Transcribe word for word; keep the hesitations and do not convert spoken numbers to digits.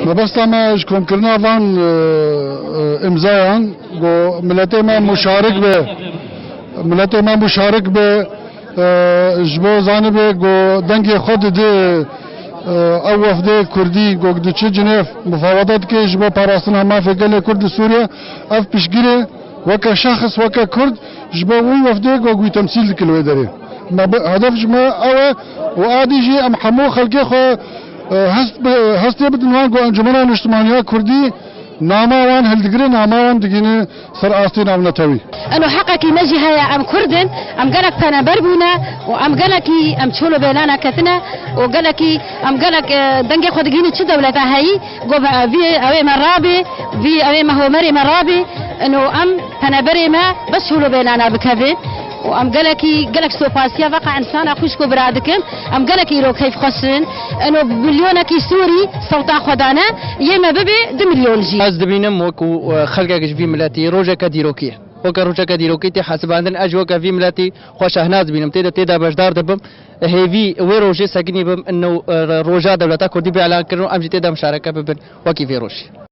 Mebesta me ji komkirina van, e, e, îmzayan, ku miletê me muşarik be, miletê me muşarik be, e, ji bo zanibe ku dengê xwe dide, e, ew wefdê Kurdî ku diçe Cinêv mufawedat dike ji bo parastina mafê gelê Kurd li Sûriye, ev piştgirê weke şexs, weke Kurd ji bo wî wefdê ku wî temsîl dike li wê derê. Me bi, hedef ji me ew e û adî jî em hemû xelkê xwe, e, hest bi, hestê bidin wan ku Encûmena Niştimaniya Kurdî nama wan hildigire, nama wan digihîne ser astê navnetewî. Eno heqekî me jî heye, em Kurd in, em gelek penaber bûne û em gelekî em çol û bêlana ketine û gelekî em gelek, e, dengê xwe digihîne çi dewleta heyî, Go be, vî ew ê me rabê, vî ew ê me Homerê me rabê, ino em peneberê me bes çolo bêlana bikevin. Û em gelekî, gelek sopasiya veqa insana xwişk û bira dikim. Em gelek îro keyfxweş in. Ino milyonekî Sûrî sewta xwe dane. Yê me bibe du milyon jî. Ez dibînim wekû, e, xelkek ji vî miletî rojeke dîrokî ye. Weke rojeke dîrokî tê hesibandin, ez ji weke vî miletî xwe şehnaz dibînim. Tê de, tê de beşdar dibim. Hêvî wê rojê sekinî bim, ino, e, roja dewleta Kurdî bê elan kirin û em jî tê de muşareke bibin wekî vê rojê.